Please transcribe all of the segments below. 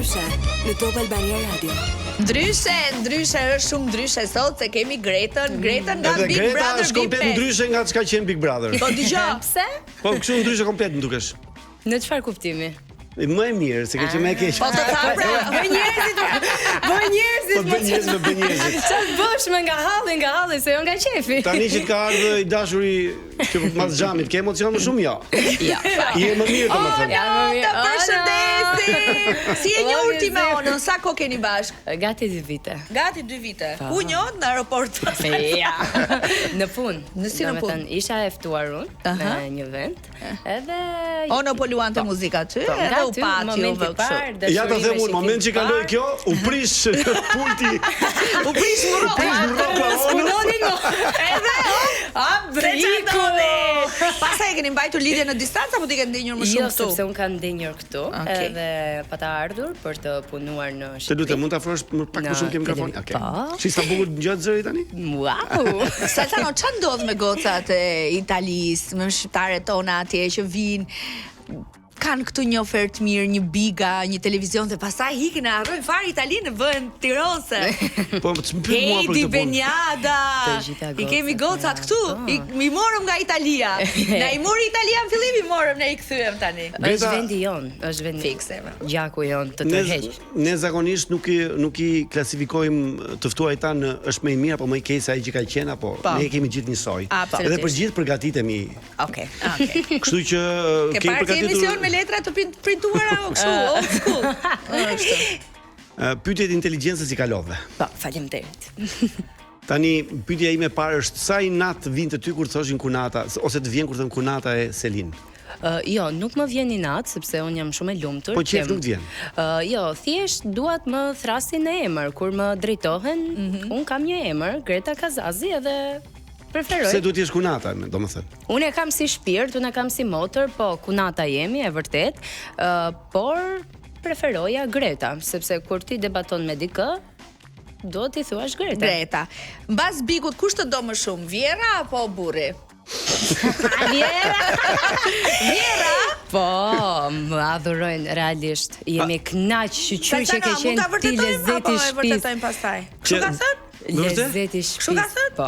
Ndryshe në Top Albania Radio. Ndryshe, ndryshe është shumë ndryshe sot se kemi Gretën, Gretën nga Edhe Big Greta Brother është komplet VIP 5. ndryshe nga çka qenë Big Brother. Po dëgjoj. Pse? Po kështu ndryshe komplet më dukesh. Në çfarë kuptimi? Më e mirë, se ke qenë më e keq. Po të tha pra, Bëj njerëzit, bëj njerëzit. Po bëj njerëzit, po bëj njerëzit. Çfarë bësh me nga halli, nga halli, se jo nga qefi. Tani që të ka ardhur i dashuri që mas xhamit, ke emocion më shumë jo. Ja. Je më mirë domethënë. Ja, më mirë. Të përshëndesim. Si e njohur ti me Onën? Sa kohë keni bashkë? Gati dy vite. Gati 2 vite. Ku njohët në aeroport? Ja. Në punë. Në si në punë? Domethënë, isha e ftuar unë Aha. në një vend. Edhe Ono po luante muzikë aty, Po, edhe nga u aty, pat momenti juve i kështu. parë, Ja ta dashuri them me unë, moment që shikim kaloi parë. kjo, u prish pulti. U prish më U prish më rroka Onës. Punonin më. Edhe A Se çfarë briku. ndodhi? Pastaj e keni mbajtur lidhje në distancë apo ti ke ndenjur më Jo, shumë këtu? sepse unë kam ndenjur këtu Okej. edhe pata ardhur për të punuar në Të Shqipëri. lutem, mund ta afrosh më pak më Në shumë ke mikrofonin? televi- Okej. Po. Si sa bukur dëgjohet zëri tani? Wow. Salsano, ç'a ndodh me gocat e Italisë, me shqiptarët tona atje që vinë kanë këtu një ofertë mirë, një biga, një televizion dhe pastaj ikin e harrojnë fare Italinë, bëhen tirose. Po të më pyet mua për Heidi këtë punë. Benjada. Të gjitha I kemi gocat, gocat këtu. po. I, i morëm nga Italia. Na i mori Italia në fillim, i morëm, ne i kthyem tani. Është Greta- vendi jon, është vendi. Fikse, ma. Gjaku jon të Ne, tërheq. ne zakonisht nuk i nuk i klasifikojmë të ftuarit tanë në është më i mirë apo më i keq se ai që ka qenë apo Po. ne e kemi gjithë njësoj. Absolutisht. Edhe për gjithë përgatitemi. Okej, okej. Kështu që Ke kemi parë ti përgatitur emision me letra të prin- printuara o kështu, old school. Kështu. ë, pyetjet e inteligjencës i kalove. Po, faleminderit. Tani pyetja ime e parë është sa i nat vinte ty kur thoshin kunata ose të vjen kur thon kunata e Selin. Ë, jo, nuk më vjen inat sepse un jam shumë e lumtur. Po, qejf Kem- nuk të vjen. Ë, jo, thjesht dua të më thrasin në emër, kur më drejtohen, Mhm. un kam një emër, Greta Kazazi edhe preferoj. Pse duhet të jesh kunata, domethënë. Unë e kam si shpirt, unë e kam si motër, po kunata jemi e vërtet, ë por preferoja Greta, sepse kur ti debaton me dikë, duhet t'i thuash Greta. Greta. Mbas Bigut kush të do më shumë, Vjera apo burri? Vjera. Vjera? Po, më adhurojnë realisht. Jemi kënaq shyqyr që Salsano, ke a mund ta qenë ti vërtetojmë lezeti apo i e shtëpisë. vërtetojmë pastaj? Kështu ka thënë? Në vërtet? Lezeti i shtëpisë. Kështu ka thënë? Po.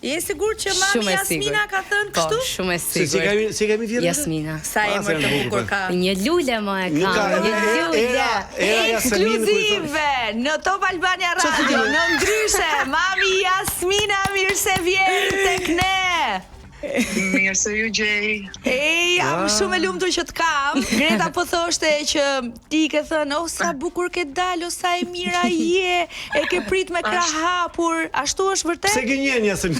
Je sigurt që mami Shumë e Jasmina sigurt. ka thënë Po, kështu? shumë e Se si sigurt. kemi si kemi vjerrën? Jasmina. Sa Ah, emër sa të janë bukur bukur, ka. Një lule më e Nuk ka, ka një lule. era era Jasmin kur i thonë. Ekskluzive në Top Albania Radio, në ndryshe, mami Jasmina mirë se vjen tek ne. Mirë se ju gjej. Ej, jam shumë e lumtur që të kam. Greta po thoshte që ti i ke thënë, "O sa bukur ke dalë, o sa e mira je, e ke prit me krah hapur." Ashtu është vërtet? Pse gënjen Jasmin?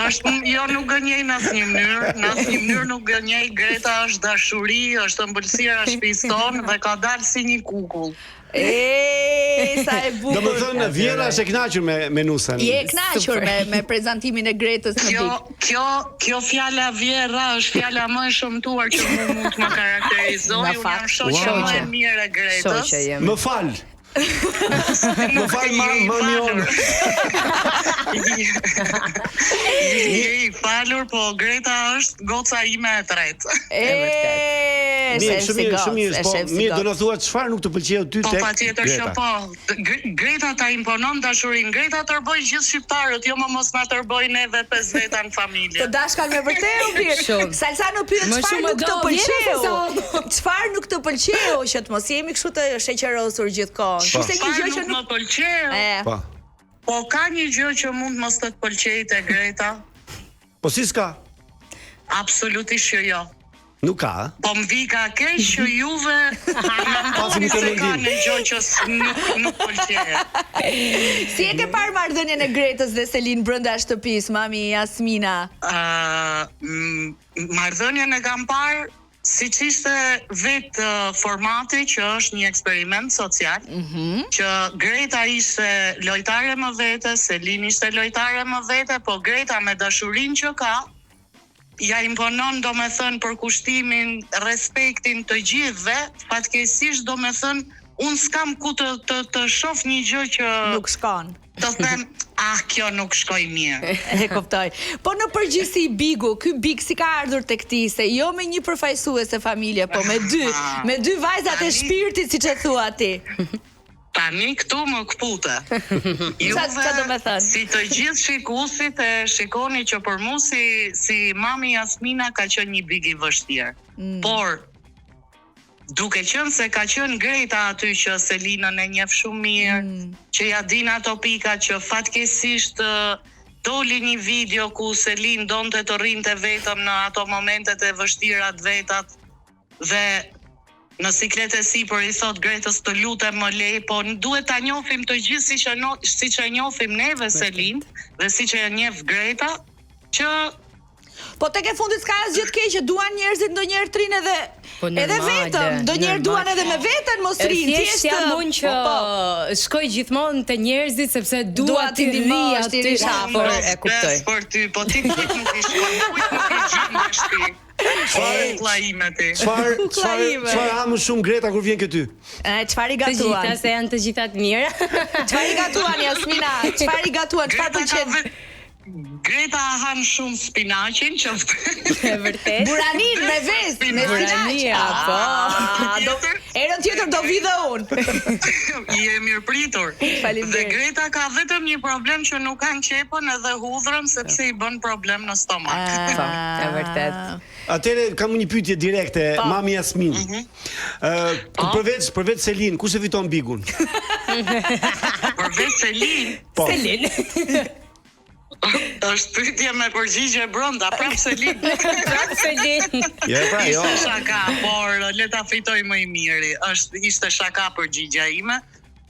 Është jo nuk gënjej në asnjë mënyrë, në asnjë mënyrë nuk gënjej. Greta është dashuri, është ëmbëlsira e shtëpisë tonë dhe ka dalë si një kukull. Ej, sa e bukur. Domethënë vjera është e kënaqur me me nusën. Je e kënaqur me me prezantimin e Gretës në Kjo Big. kjo kjo fjala vjera është fjala më e shëmtuar që mu mund të më karakterizojë. Në Unë fakt, jam shoqja Wow. më e mirë e Gretës. Shoqe jemi. Më fal. Më fal ma, Je i mami falur. jonë. Je i falur, po Greta është goca ime e tretë. E, Mirë, shef shumë si mirë, gocë, shumë mirë, e po shef si mirë do gocë. na thua çfarë nuk të pëlqeu ty Po tek patjetër që Greta. po. Gre- Greta ta imponon dashurinë. Greta tërboj gjithë shqiptarët, jo më mos na tërboj neve pesë veta në familje. Të dashkan me vërtet o bir. Shumë. Salsano pyet Më çfarë shumë nuk do të vjera se pëlqeu. sa do. Çfarë nuk të pëlqeu që të mos jemi kështu të sheqerosur gjithkohë. Po. Ishte një Çfarë gjë që nuk më nuk pëlqeu? E. Po. Po ka një gjë që mund mos të të pëlqejë te Greta? Po si s'ka? Absolutisht që jo. Nuk ka, ë? Po më vi ka keq që juve Pasi mendoni më se ka mendim. një gjë që s- nuk nuk pëlqehet. Si e ke parë marrëdhënien e Gretës dhe Selin brenda shtëpisë, mami Jasmina? Ë, m- marrëdhënien e kam parë siç ishte vetë ë, formati që është një eksperiment social, që Greta ishte lojtare më vete, Selin ishte lojtare më vete, po Greta me dashurinë që ka, ja imponon do me thënë përkushtimin, respektin të gjithëve, fatkeqësisht do me thënë, unë s'kam ku të, të, të shoh një gjë që Nuk shkon. Të them, ah, kjo nuk shkoi mirë. E kuptoj. Po në përgjithësi Bigu, ky Big si ka ardhur tek ti se jo me një përfaqësuese familje, po me dy, me dy vajzat e shpirtit siç e thua ti. Tani këtu më këpute. Juve, ça do me thënë? Si të gjithë shikuesit e shikoni që për mu si, si mami Jasmina ka qenë një big i vështirë. Mm. Por, duke qenë se ka qenë Greta aty që Selinën e njeh shumë mirë, mm. që ja din ato pika që fatkeqësisht doli një video ku Selin donte të rrinte vetëm në ato momentet e vështira të vetat dhe në siklet e sipër i thot Gretës të lutem më lej, po duhet ta njohim të gjithë siç e no, siç e njohim neve Selin dhe siç e njeh Greta, që Po tek e fundit s'ka asgjë të keqe, duan njerëzit ndonjëherë të rrinë edhe Po, edhe vetëm, ndonjëherë duan edhe me veten mos rrinë, thjesht jam unë që po, po. shkoj gjithmonë te njerëzit sepse dua t'i ndihmoj aty, por e kuptoj. Për ty, po ti kujt nuk i shkon, kujt nuk i gjen në shtëpi. Çfarë kukla ime ti? Çfarë çfarë çfarë ha më shumë Greta kur vjen këty? E çfarë i gatuan? Të gjitha se janë të gjitha të mira. Çfarë i gatuan Jasmina? Çfarë i gatuan? Çfarë pëlqen? Greta han shumë spinaqin që E vërtet. Buranin me vezë, me spinaq. Po. Do herën tjetër do vi dhe unë. Je mirëpritur. Faleminderit. Dhe Greta ka vetëm një problem që nuk han qepën edhe hudhrën sepse i bën problem në stomak. Po, e vërtet. Atëherë kam një pyetje direkte, po. mami Jasmin. Ëh, mm -hmm. uh, përveç përveç Selin, kush e fiton Bigun? përveç Selin? Po. Selin. Është pyetje me përgjigje brenda, prapë Selin. Prapë Selin. Jo, pra, jo. Ishte shaka, por le ta fitoj më i miri. Është ishte shaka përgjigja ime,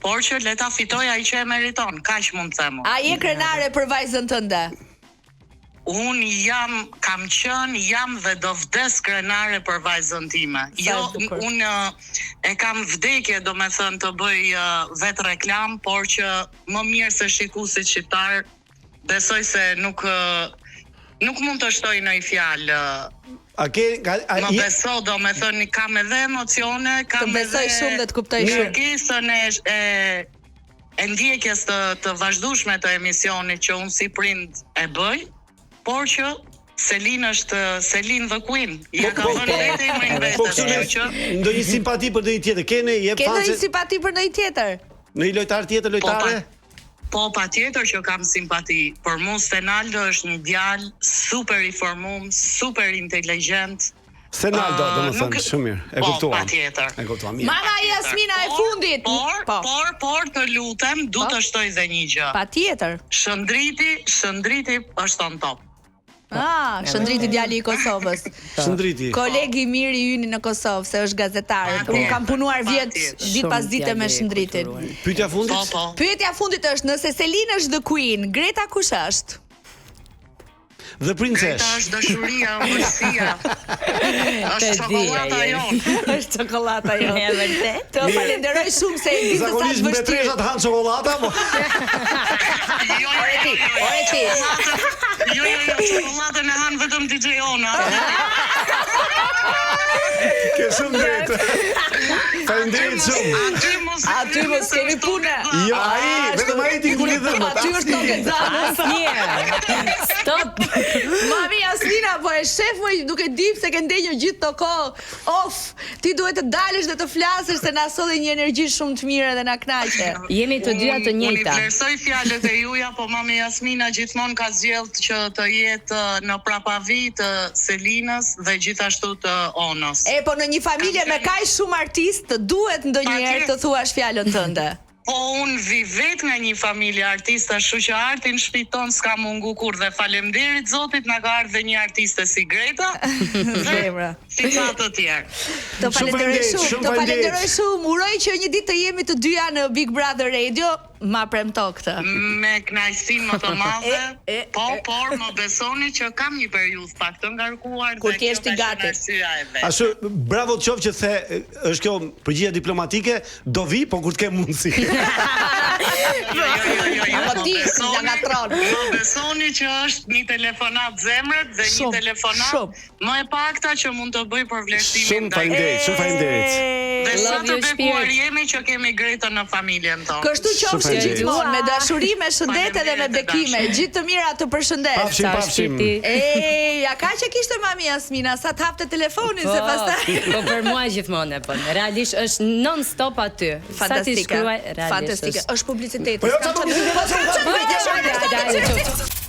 por që le ta fitoj ai që e meriton, kaq mund të them. A je krenare për vajzën tënde? Unë jam, kam qenë, jam dhe do vdes krenare për vajzën time. Jo, unë e kam vdekje, domethënë të bëj vetë reklamë, por që më mirë se shikuesit shqiptar, besoj se nuk nuk mund të shtoj ndonjë fjalë. A ke a, a, më beso, domethënë kam edhe emocione, kam të besoj edhe shumë dhe të kuptoj shumë. Kërkesën e e e ndjekjes të të vazhdueshme të emisionit që unë si prind e bëj, por që Selin është Selin the Queen. Ja po, ka po, vënë po, vetë emrin vetes, po, kështu që ndonjë simpati për ndonjë tjetër. Kene je Ke ndonjë simpati për ndonjë tjetër? Ndonjë lojtar tjetër, po, lojtare? Po, patjetër që kam simpati. Për mua Stenaldo është një djalë super i formum, super inteligjent. Stenaldo, uh, domethënë, shumë mirë. E po, kuptuam. Patjetër. E kuptuam mirë. Mama Jasmina e fundit. Por, po. por, por të lutem, du po. të shtoj dhe një gjë. Patjetër. Shëndriti, Shëndriti është on top. Ah, Shëndriti djali i Kosovës. Shëndriti. Koleg i mirë i yni në Kosovë, se është gazetar. Unë kam punuar vjet ditë pas dite me Shëndritin. Pyetja fundit? Po, po. Pyetja fundit është nëse Selin është the queen, Greta kush është? The Princess. Greta është dashuria, ëmbëlsia. Është çokollata jonë. Është çokollata jonë. E vërtet. Të falenderoj shumë se e di se sa të vështirë. Zakonisht mbretëreshat hanë çokollata, po. Jo, jo, jo, jo, ore ti. Jo, jo, jo, çokollatën e han vetëm DJ Ona. Ke shumë drejt. Faleminderit shumë. Aty mos aty mos kemi punë. Jo, ai, vetëm ai t'i nguli dhëmbët. Aty është tokë zanës. Stop. Mami Jasmina po e shef më duke di pse ke ndenjur gjithë këto kohë off. Ti duhet të dalësh dhe të flasësh se na solli një energji shumë të mirë dhe na kënaqe. Jemi të dyja të njëjta. Unë i vlerësoj fjalët e juaja, po mami Jasmina gjithmonë ka zgjedhur që të jetë në prapavijë të Selinës dhe gjithashtu të Onës. E po në një familje me kaq shumë artistë të duhet ndonjëherë të thuash fjalën tënde. Po unë vi vetë nga një familje artistash, kështu që arti në shtëpi tonë s'ka mungu kurrë dhe faleminderit Zotit na ka ardhur dhe një artiste si Greta dhe si ca të tjerë. Të falenderoj shumë, të falenderoj shumë. Uroj që një ditë të jemi të dyja në Big Brother Radio, ma premto këtë. Me kënaqësinë më të madhe. Po, por më besoni që kam një periudhë pak të ngarkuar Kur dhe kjo ka qenë arsyeja e vetme. Ashtu, bravo të qoftë që the, është kjo përgjigja diplomatike, Do vi, po kur të kem mundësi. Jo, jo, jo, jo, jo. Apo ti, na ngatërron. Më besoni që është një telefonat zemrët dhe një telefonat më e pakta që mund të bëj për vlerësimin. Shumë faleminderit, shumë faleminderit. Dhe sa Love të you, bekuar shpirt. jemi që kemi Gretën në familjen tonë. Kështu qofshi Faleminderit. gjithmonë me dashuri, me shëndet edhe me Faleminderit, bekime. dashur. Gjithë të mira të përshëndes. Pafshim, Ciao, pafshim. shpirti. Ej, ja ka që kishte mami Jasmina, sa të hapte telefonin se pastaj. Po për mua gjithmonë e bën. Realisht është non stop aty. Sa ti Fantastike. shkruaj, realisht. Fantastike. është. Është publiciteti. Po jo, s'kam çfarë çfarë- publiciteti, Po s'kam çfarë Dale, bëj, dale, dale, dale.